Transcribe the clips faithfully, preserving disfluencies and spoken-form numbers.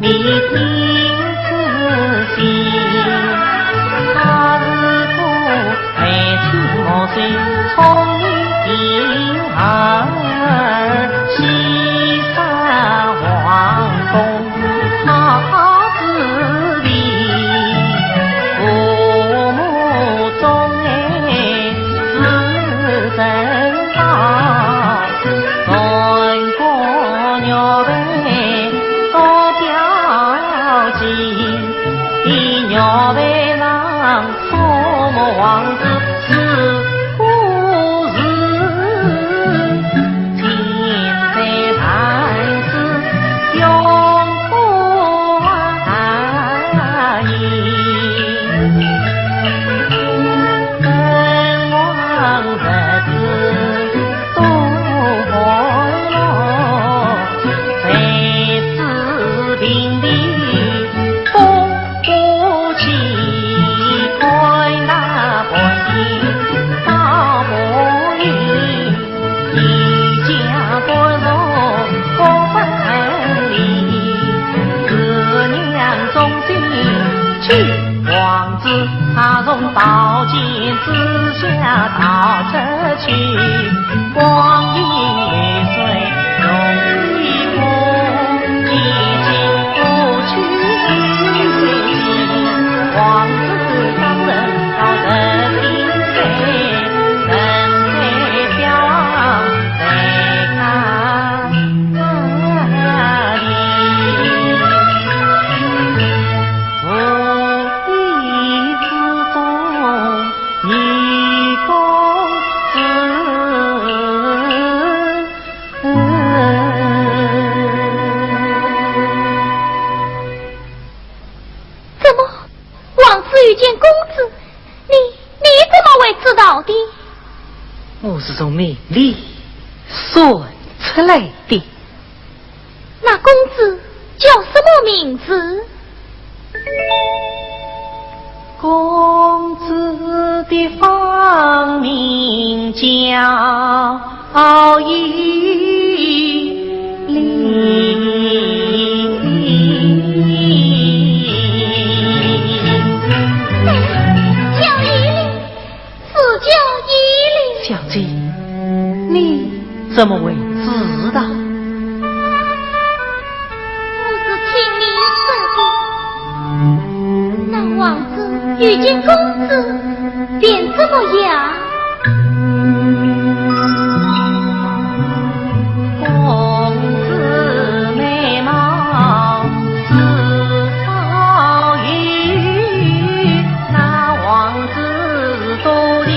你听仔细，他是个才情貌秀，聪明儿，西山王公好子弟，父母钟爱是真好。 穿过玉盘多表情，玉盘上触摸王子是何事？千岁万岁永不言。本王实知 多欢乐，谁知平地不不起，看那半边大风雨，一家不容不分离，思念中心去。 王子他从刀剑之下逃出去，光阴似水容易过，一去不去的情。王子当人到十七岁，人在飘在那里。 无意之中遇公子。怎么，王子遇见公子？你，你怎么会知道的？我是从梦里算出来的。 那公子叫什么名字？公子的芳名叫依依。叫依依。 是叫依依。小姐，你怎么会知道？我是听你说的。那王子遇见公子，便怎么样？公子美貌 是少有，那王子多情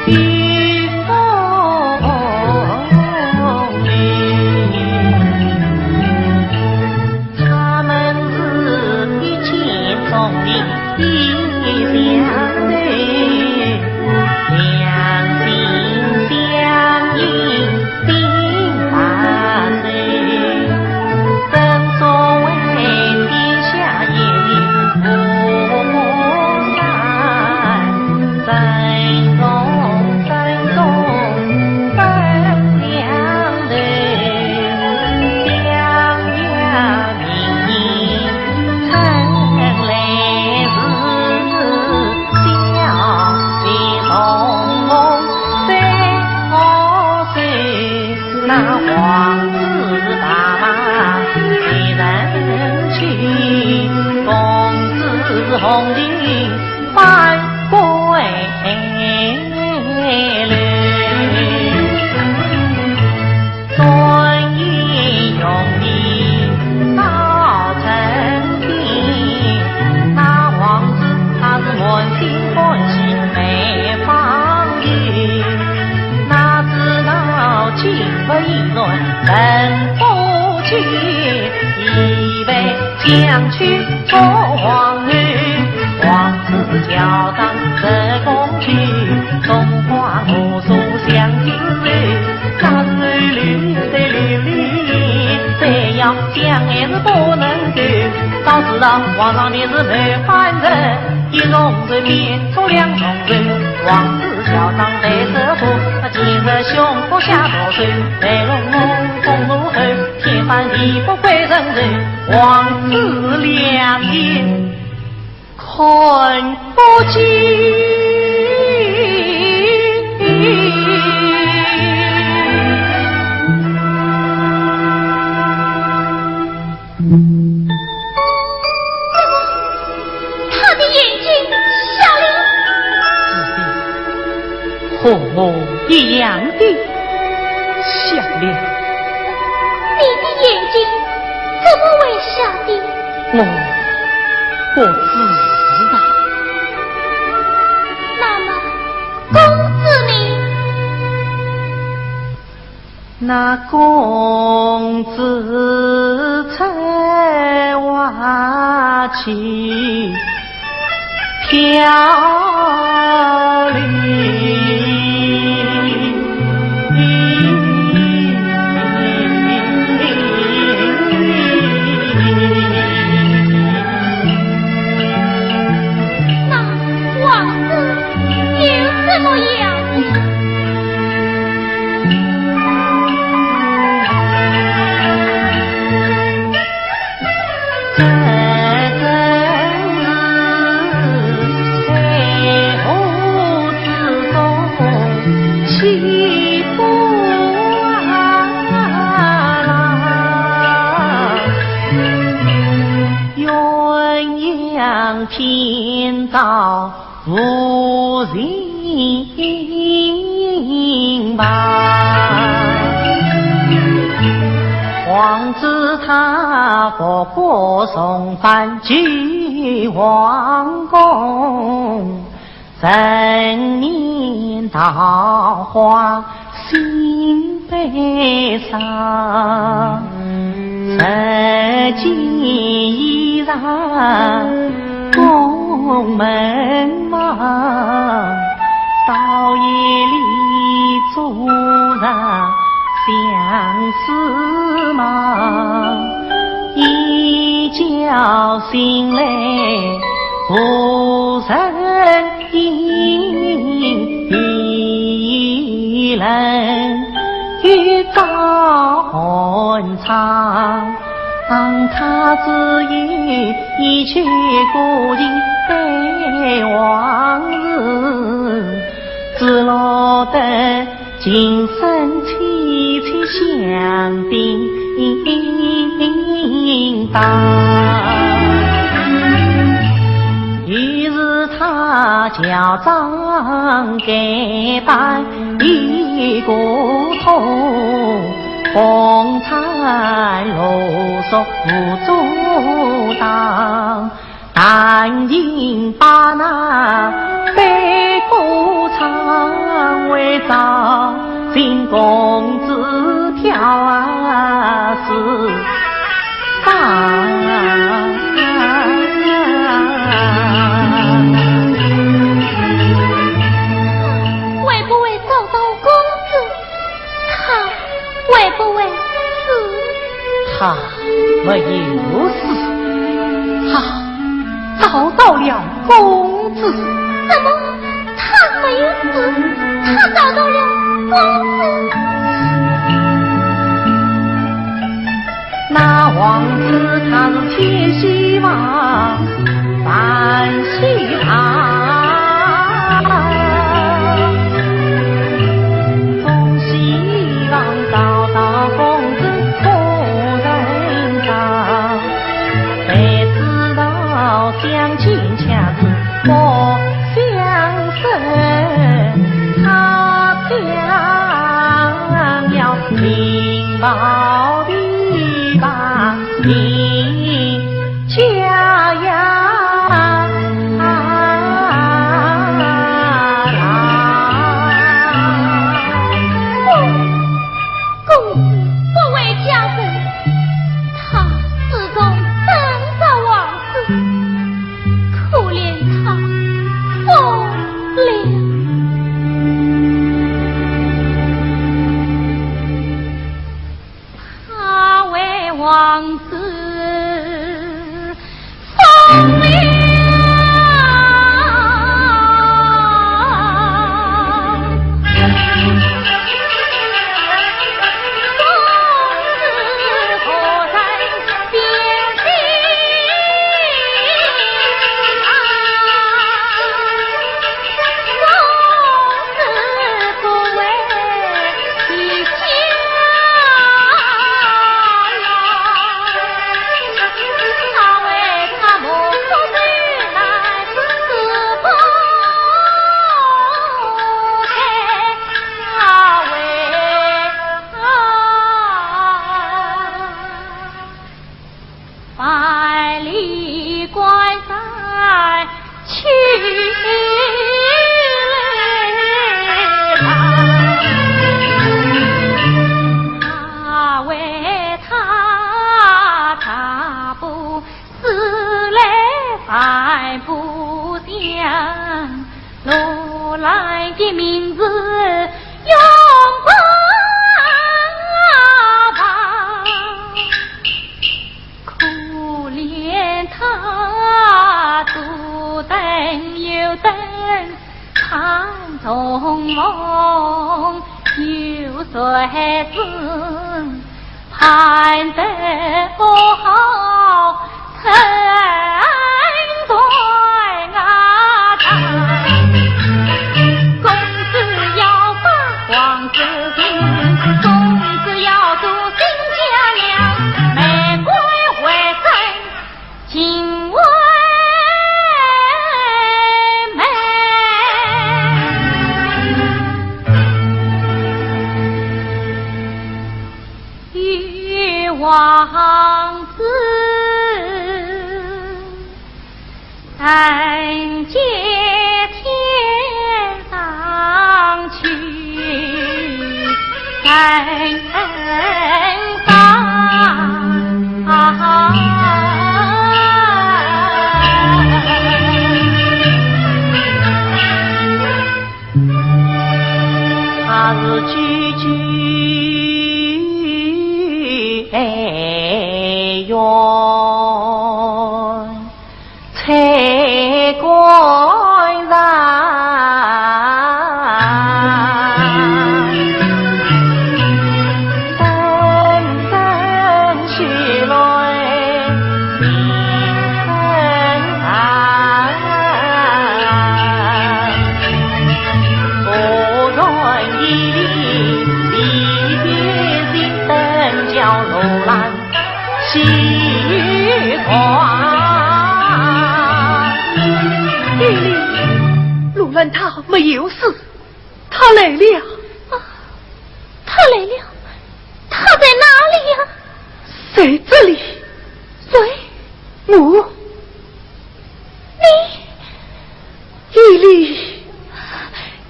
与风流。他们是一见钟情，意相投，两心相印 定八岁，正所谓天下眼里无不善，正中正中分两头，相依校长戴着虎，今日胸脯下大手，白龙舞，红龙吼，天翻地覆归人头，王子两眼看不见。他的眼睛瞎了。是的，和我一样的瞎了。你的眼睛怎么会瞎的？我不知道。那么，公子呢？ 那公子在外去漂流。那王子又怎么样呢？ 王子他不过重返旧皇宫， 陈年桃花心悲伤，十件衣裳宫门忙，到夜里坐着相思梦，一觉醒来无人 一人一遭寒窗，他只有一曲古琴悲往事，只落得 今生凄凄向叮当。于是他乔装改扮一个童，风餐露宿无处躲。 弹琴把那悲歌唱，为找寻公子跳啊是啊。会不会找到公子？他 会不会死？他没有死，他找到了公子。什么？他没有死，他找到了公子。那王子他是千希望 万希望，总希望找到公子可人哉，谁知道相见却是不相识，他将要寻宝地方 你家呀。公，公子不为家人，他始终等着王子，可怜他疯了。 他为王子疯了。万里关山去来，他为他踏步，死来反不响。罗兰的名字永不忘。 可怜他左等右等，盼重逢，又谁知盼得不好，成对啊他。公子要把王子 公子要做新家娘，玫瑰会生情未满。与王子 人间天上去，人生上。他是句句哀怨。 吹过山，声声细泪鸣声寒。不愿意离别人，等叫罗兰 西窗。丽丽，罗兰他没有死，他来了。啊，他来了？他在哪里呀？在这里。谁？我。你？丽丽。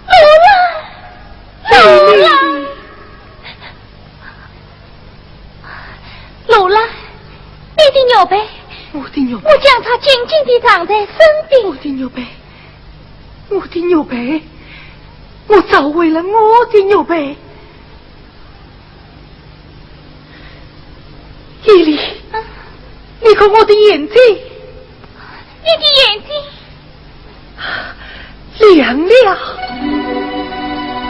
罗兰，罗兰。丽丽。 罗兰，你的玉佩，我的玉佩，我将它紧紧地藏在身边。我的玉佩，我的玉佩，我找回了我的玉佩。丽丽，啊？你看我的眼睛。你的眼睛？ 亮了，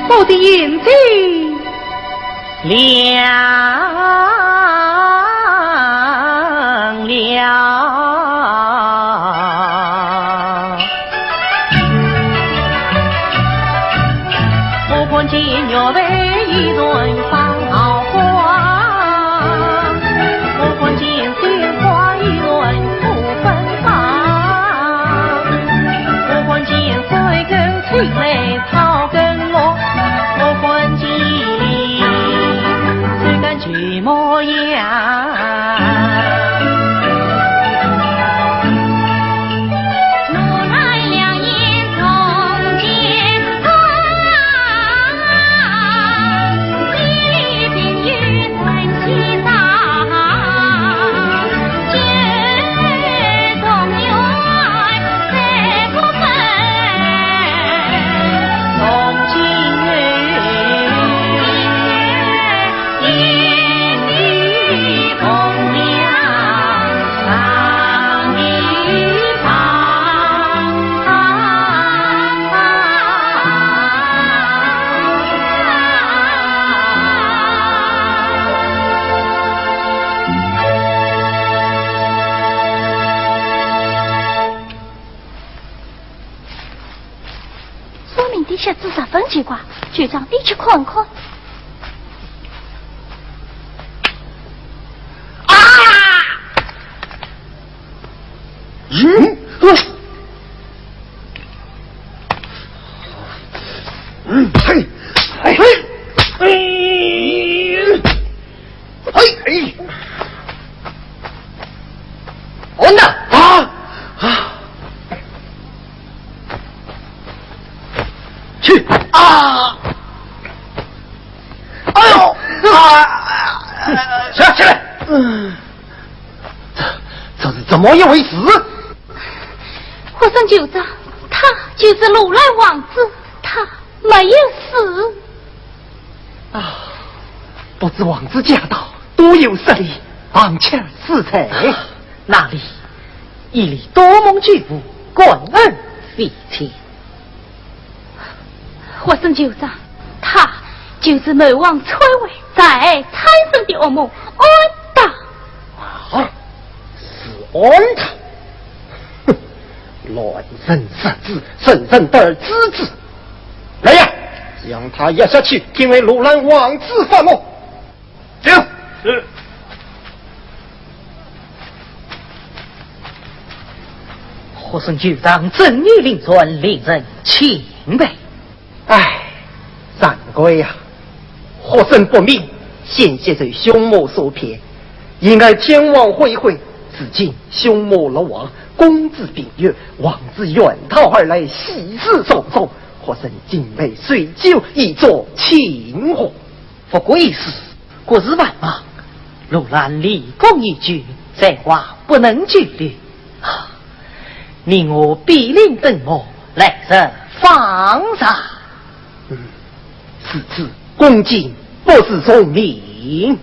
我的眼睛亮了。我看见玉佩依然放好花，我看见鲜花依然不芬芳。 我看见山根青梅草根绿，我看见山根旧模样。我那两眼中间 说明的写字十分奇怪，局长，你去看看。啊！嗯？嗯，嘿，嘿，嘿，嘿，嘿。混蛋！啊！啊！去！啊！哎呦！啊！起来，起来！嗯，这，这是怎么一回事？和珅舅丈，他就是罗兰王子，他没有死。啊，不知王子驾到，多有失礼，望请恕罪。哪里，一礼多蒙举步，感恩非浅。和珅舅丈，他就是南王篡位，在产生的噩梦，安达。啊，是安达。哼，乱臣贼子，人人得而诛之。来呀，将他押下去，听为罗兰王子发落。走。是。和珅舅丈正义凛然，令人钦佩。唉，惭愧呀，和珅不明，险些受凶魔所骗，因爱天网恢恢，如今凶魔落网，公主病愈，王子远道而来，喜事重重，和珅敬陪水酒，以作庆贺。不过一时，国事繁忙，罗兰立功已久，在外不能久留。啊，你我比邻等候，来日方长。嗯，如此恭敬，不是从命。